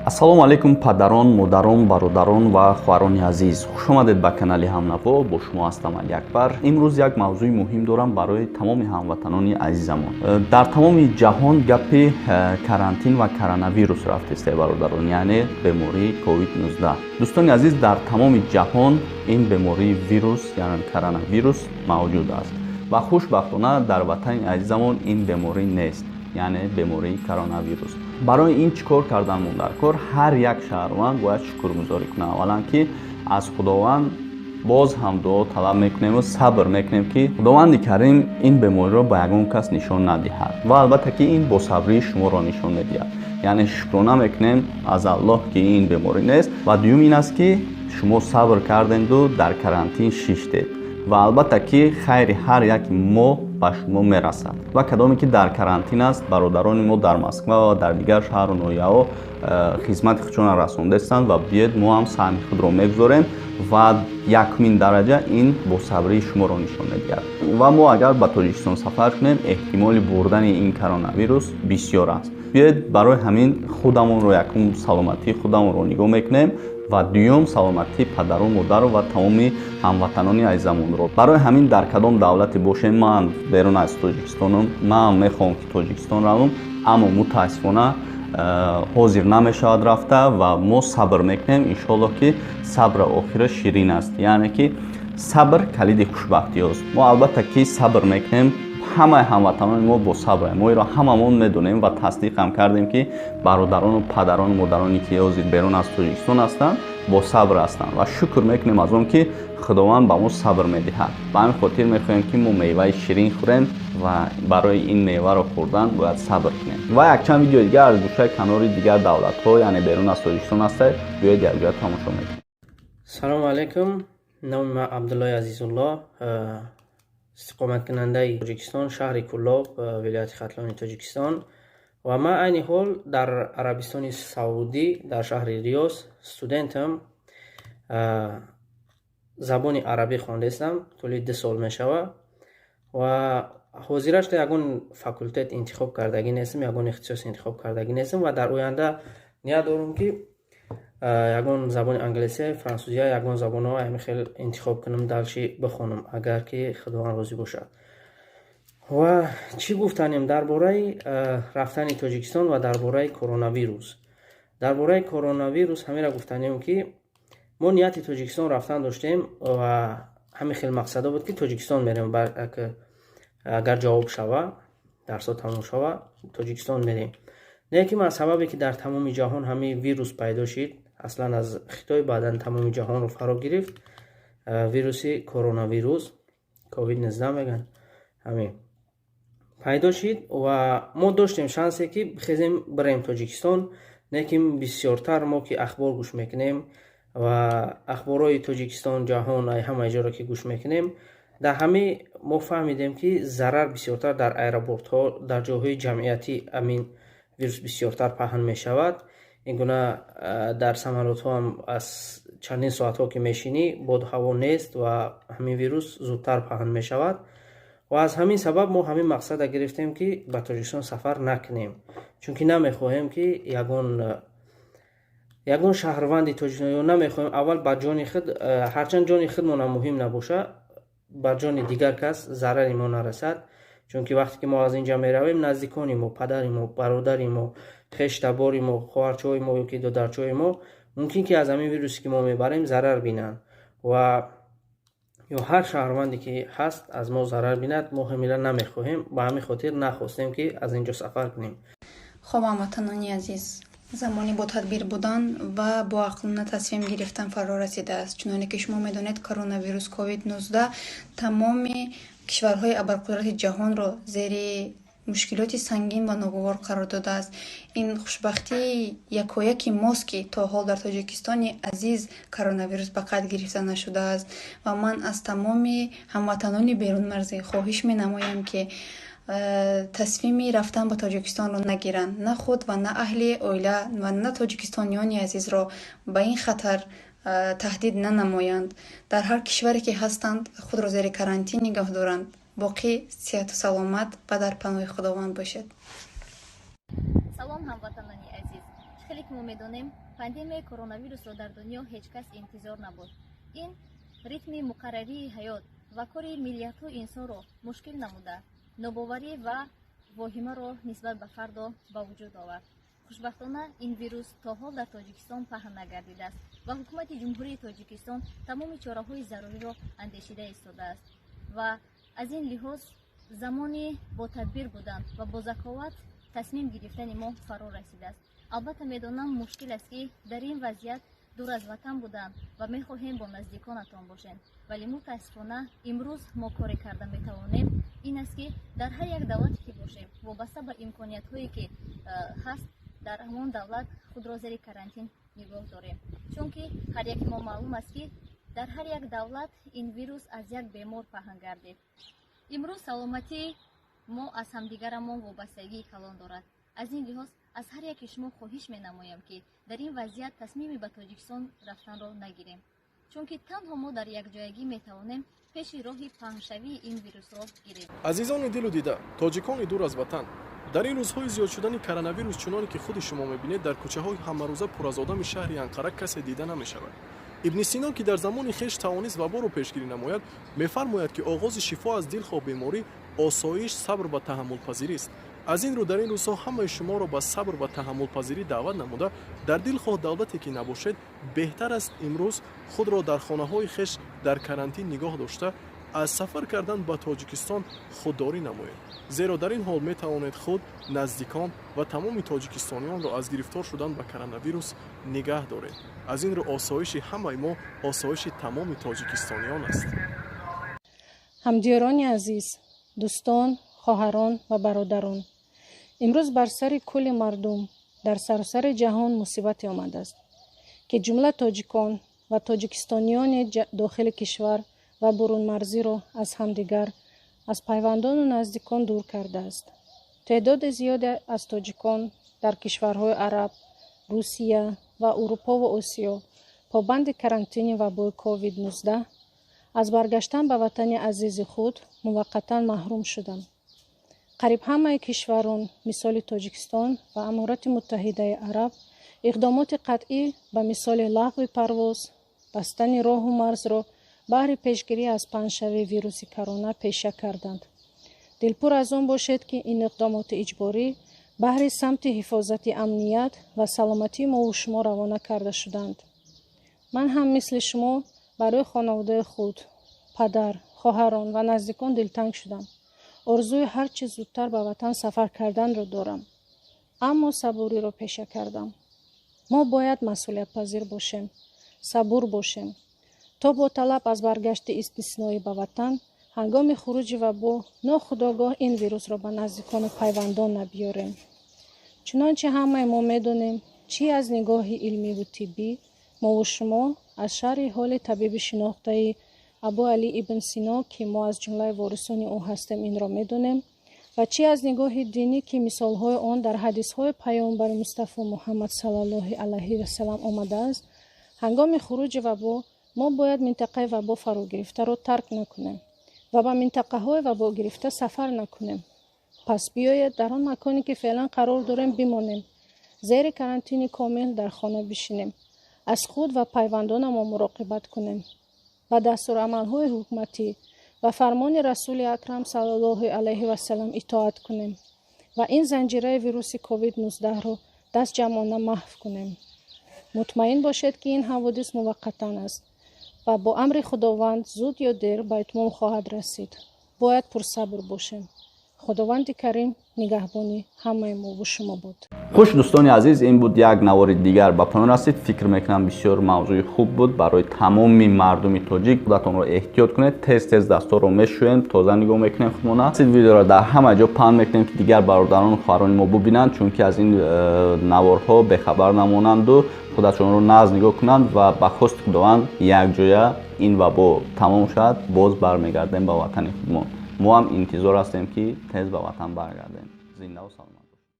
Ассалому алайкум, падарон, модарон, бародарон ва хоҳарони азиз! Хушомадед ба канали Ҳамнаво. Бо шумо ҳастам Алиакбар. Имрӯз як мавзӯи муҳим дорам барои тамоми ҳамватанони азизамон. Дар тамоми ҷаҳон гапи карантин ва коронавирус рафтест, бародарон, яъне бемории COVID-19. Дӯстони азиз, дар тамоми ҷаҳон ин бемории вирус, яъне коронавирус, мавҷуд аст ва хушбахтона дар ватани азизамон ин беморӣ нест, яъне бемории коронавирус. Барои ин чӣ кор кардан дар кор? Ҳар як шаҳрванд бояд шукргузорӣ кунад. Аввалан, ки аз Худованд боз ҳам дуо талаб мекунему сабр мекунем, ки Худованди Карим ин бемориро ба ягон кас нишон надиҳад, ва албатта, ки ин босабрии шуморо нишон медиҳад. Яъне шукрона мекунем аз Аллоҳ, ки ин беморӣ нест. Ва дуюм ин аст, ки шумо сабр карденду дар карантин шиштед, ва албатта, ки хайри ҳар яки мо ба шумо мерасад. Ва кадоме ки дар карантин аст, бародарони мо дар Москва ва дар дигар шаҳру ноҳияҳо хизмати худшонро расондаистанд, ва биёед, мо ҳам саҳми худро мегузорем. Ва якумин дараҷа ин босабрии шуморо нишон медиҳад. Ва мо агар ба Тоҷикистон сафар кунем, эҳтимоли бурдани ин коронавирус бисёр аст. Биёед, барои ҳамин худамонро, якум саломатии худамонро нигоҳ мекунем ва дуюм саломатии падару модару ва тамоми ҳамватанони азизамонро. Барои ҳамин дар кадом давлате бошем, ман берун аз Тоҷикистонам, ман мехоҳам, ки Тоҷикистон равам, аммо мутаассифона ҳозир намешавад рафта, ва мо сабр мекунем. Иншоаллоҳ, ки сабр охира ширин аст, яъне ки сабр калиди хушбахтиёст. Мо албатта, ки сабр мекунем. Ҳамаи ҳамватанони мо бо сабр, мо иро ҳамамон медонем ва тасдиқам кардем, ки бародарону падарону модароне, ки ҳозир берун аз Тоҷикистон ҳастанд, бо сабр ҳастанд, ва шукр мекунем аз он, ки Худованд ба мо сабр медиҳад. Ба ҳамин хотир мехоҳем, ки мо меваи ширин хӯрем, ва барои ин меваро хӯрдан бояд сабр кунем. Ва якчанд видеои дигар аз гӯшаи канори дигар давлатҳо, яъне берун аз Тоҷикистон ҳастед, биёед, якҷоя тамошо мекунем. Салому алайкум, номи ман Абдуллои Азизуллоҳ, истиқоматкунандаи Тоҷикистон, шаҳри Кӯлоб, вилояти Хатлони Тоҷикистон, ва ман айни ҳол дар Арабистони Саудӣ, дар шаҳри Риёз студентам. Забони арабӣ хондаистам, тӯли 2 сол мешавад, ва ҳозирашда ягон факултет интихоб кардагӣ нестам, ягон ихтисос интихоб кардагӣ нестам, ва дар оянда ният дорам, ки ягон забони англисия, франсузия, ягон забонҳо ҳамин хел интихоб кунам, дальше бихонам, агар ки Худованд розӣ бошад. Ва чӣ гуфтанем дар бораи рафтани Тоҷикистон ва дар бораи коронавирус? Дар бораи коронавирус ҳамеро гуфтанем, ки мо нияти Тоҷикистон рафтан доштем ва ҳамин хел мақсадо буд, ки Тоҷикистон мерем. Агар ҷавоб шава, дарсҳо тамом шава, Тоҷикистон мерем. Не ки ман сабабе, ки дар тамоми ҷаҳон ҳамин вирус пайдо шид, аслан аз Хитой, баъдан тамоми ҷаҳонро фаро гирифт, вируси коронавирус, COVID-19 мегӯянд, ҳамин пайдо шид, ва мо доштем шансе, ки бихезем, бирем Тоҷикистон. Лекин бисёртар мо ки ахбор гӯш мекунем ва ахборҳои Тоҷикистон, ҷаҳон, ҳамаи ҷоро ки гӯш мекунем, дар ҳамин мо фаҳмидем, ки зарар бисёртар дар аэропортҳо, дар ҷойҳои ҷамъиятӣ ҳамин вирус бисёртар паҳн мешавад. Ин гуна дар самолётҳо ҳам аз чандин соатҳо ки мешинӣ, боду ҳаво нест ва ҳамин вирус зудтар паҳн мешавад. Ва аз ҳамин сабаб мо ҳамин мақсада гирифтем, ки ба Тоҷикистон сафар накунем, чунки намехоҳем, ки ягон шаҳрванди Тоҷикистон ё намехоҳем аввал ба ҷони худ, ҳарчанд ҷони худмонам муҳим набошад, ба ҷони дигар кас зарари мо нарасад. Чунки вақте ки мо аз ин ҷа меравем, наздикони мо, падари мо, бародари мо, хештабори мо, хоҳарчаҳои мо ё ки додарчаҳои мо мумкин ки аз ҳамин вирусе, ки мо мебарем, зарар бинанд, ва ё ҳар шаҳрванде ки ҳаст, аз мо зарар бинад. Мо ҳамира намехоҳем, ба ҳамин хотир нахостем, ки аз ин ҷо сафар кунем. Хоб, ҳамватанони азиз, замони ботадбир будан ва боақлона тасмим гирифтан фаро расидааст. Чуноне ки шумо медонед, коронавирус COVID-19 тамоми кишварҳои абарқудрати ҷаҳонро зери мушкилоти сангин ва ногувор қарор додааст. Ин хушбахтии якояки мост, ки то ҳол дар Тоҷикистони азиз коронавирус ба қайд гирифта нашудааст, ва ман аз тамоми ҳамватанони берунмарзӣ хоҳиш менамоям, ки тасмими рафтан ба Тоҷикистонро нагиранд, на худ ва на аҳли оила ва на тоҷикистониёни азизро ба ин хатар таҳдид нанамоянд. Дар ҳар кишваре ки ҳастанд, худро зери карантин нигоҳ доранд. Боқӣ сиҳату саломат ва дар паноҳи Худованд бошед. Салом, ҳамватанони азиз! Хеле Хеле ки мо медонем, пандемияи коронавирусро дар дунё ҳеҷ кас интизор набуд. Ин ритми муқаррарии ҳаёт ва кори миллиардҳо инсонро мушкил намуда, нобоварӣ ва воҳимаро нисбат ба фардо ба вуҷуд овард. Хушбахтона, ин вирус то ҳол дар Тоҷикистон паҳн нагардидааст ва ҳукумати Ҷумҳурии Тоҷикистон тамоми чораҳои заруриро андешида истодааст ва аз ин лиҳоз замони ботадбир будан ва бо заковат тасмим гирифтани мо фаро расидааст. Албатта, медонам, мушкил аст, ки дар ин вазъият дур аз ватан будан ва мехоҳем бо наздиконатон бошем, вале мутаассифона имрӯз мо коре карда метавонем ин аст, ки дар ҳар як давлате ки бошем, вобаста ба имкониятҳое ки ҳаст, дар ҳамон давлат худро зери карантин нигоҳ дорем, чунки ҳар яки мо маълум аст, ки дар ҳар як давлат ин вирус аз як бемор паҳн гардид. Имрӯз саломатии мо аз ҳамдигарамон вобастагии калон дорад. Аз ин лиҳоз аз ҳар яки шумо хоҳиш менамоям, ки дар ин вазъият тасмими ба Тоҷикистон рафтанро нагирем, чунки танҳо мо дар якҷоягӣ метавонем пеши роҳи паҳншавии ин вирусро гирем. Азизони дилу дида, тоҷикони дур аз ватан, дар ин рӯзҳои зиёд шудани коронавирус, чуноне ки худи шумо мебинед, дар кӯчаҳои ҳамарӯза пур аз одами шаҳри Анқара касе дида намешавад. Ибни Сино, ки дар замони хеш тавонист ваборо пешгирӣ намояд, мефармояд, ки оғози шифо аз дилхоҳ беморӣ осоиш, сабр ва таҳаммулпазирист. Аз ин рӯ дар ин рӯзҳо ҳамаи шуморо ба сабр ва таҳаммулпазирӣ даъват намуда, дар дилхоҳ давлате ки набошед, беҳтар аст имрӯз худро дар хонаҳои хеш дар карантин нигоҳ дошта, аз сафар кардан ба Тоҷикистон худдорӣ намоед, зеро дар ин ҳол метавонед худ, наздикон ва тамоми тоҷикистониёнро аз гирифтор шудан ба коронавирус нигаҳ доред. Аз ин рӯ осоиши ҳамаи мо осоиши тамоми тоҷикистониён аст. Ҳамдиёрони азиз, дӯстон, хоҳарон ва бародарон, имрӯз бар сари кулли мардум дар саросари ҷаҳон мусибате омадааст, ки ҷумла тоҷикон ва тоҷикистониёни дохили кишвар ва бурунмарзиро аз ҳамдигар, аз пайвандону наздикон дур кардааст. Теъдоди зиёде аз тоҷикон дар кишварҳои араб, Русия ва Урупову Осиё побанди карантини вабои COVID-19 аз баргаштан ба ватани азизи худ муваққатан маҳрум шуданд. Қариб ҳамаи кишварон, мисоли Тоҷикистон ва Аморати Муттаҳидаи Араб, иқдомоти қатъӣ ба мисоли лағви парвоз, бастани роҳу марзро баҳри пешгирӣ аз паҳншавии вируси корона пеша карданд. Дилпур аз он бошед, ки ин иқдомоти иҷборӣ баҳри самти ҳифозати амният ва саломатии мову шумо равона карда шуданд. Ман ҳам мисли шумо барои хонаводаи худ, падар, хоҳарон ва наздикон дилтанг шудам. Орзуи ҳар чӣ зудтар ба ватан сафар карданро дорам, аммо сабуриро пеша кардам. Мо бояд масъулиятпазир бошем, сабур бошем, то бо талаб аз баргашти истисноӣ ба ватан ҳангоми хуруҷи вабо нохудогоҳ ин вирусро ба наздикону пайвандон набиёрем. Чунончи ҳамаи мо медонем, чӣ аз нигоҳи илмиву тиббӣ, мову шумо аз шарҳи ҳоли табиби шинохтаи Абу Али ибн Сино, ки мо аз ҷумлаи ворисони ӯ ҳастем, инро медонем, ва чӣ аз нигоҳи динӣ, ки мисолҳои он дар ҳадисҳои паёмбари Мустафо Муҳаммад саллаллоҳи алайҳи васалам омадааст, ҳангоми хуруҷи вабо мо бояд минтақаи вабо фарогирифтаро тарк накунем ва ба минтақаҳои вабогирифта сафар накунем. Пас биёед, дар он маконе ки феълан қарор дорем, бимонем, зери карантини комил дар хона бишинем, аз худ ва пайвандонамон муроқибат кунем, ба дастурамалҳои ҳукуматӣ ва фармони Расули Акрам саллаллоҳу алайҳи васалам итоат кунем ва ин занҷираи вируси COVID-19-ро дастҷамъона маҳв кунем. Мутмаин бошед, ки ин ҳаводис муваққатан аст ва бо амри Худованд зуд ё дер ба итмом хоҳад расид. Бояд пурсабр бошем. Худованди Карим нигаҳбони ҳамаи мову шумо буд. Хуш, дӯстони азиз, ин буд як навори дигар, ба поён расид. Фикр мекунам, бисёр мавзӯи хуб буд барои тамоми мардуми тоҷик. Худатонро эҳтиёт кунед, тез тез дастҳоро мешӯем, тоза нигоҳ мекунем худмона. Видеоро дар ҳама ҷо паҳн мекунем, ки дигар бародарону хоҳарони мо бубинанд, чунки аз ин наворҳо бехабар намонанду худашонро нағз нигоҳ кунанд ва ба хости Худованд якҷоя ин вабо тамом шавад, боз бармегардем ба ватани худмон. Мо ҳам интизор ҳастем, ки тез ба ватан баргардем. Зиндаву саломат.